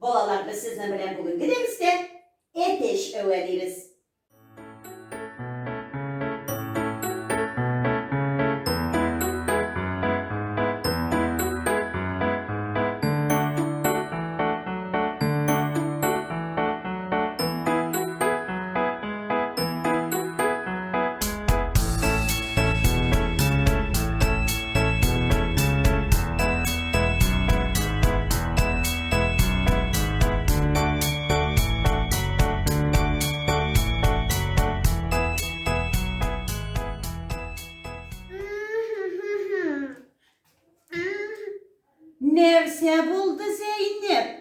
Балалар, без сезнең белән бүгенге дәрестә әтәч әвәлибез. Нәрсә булды, Зәйнәп?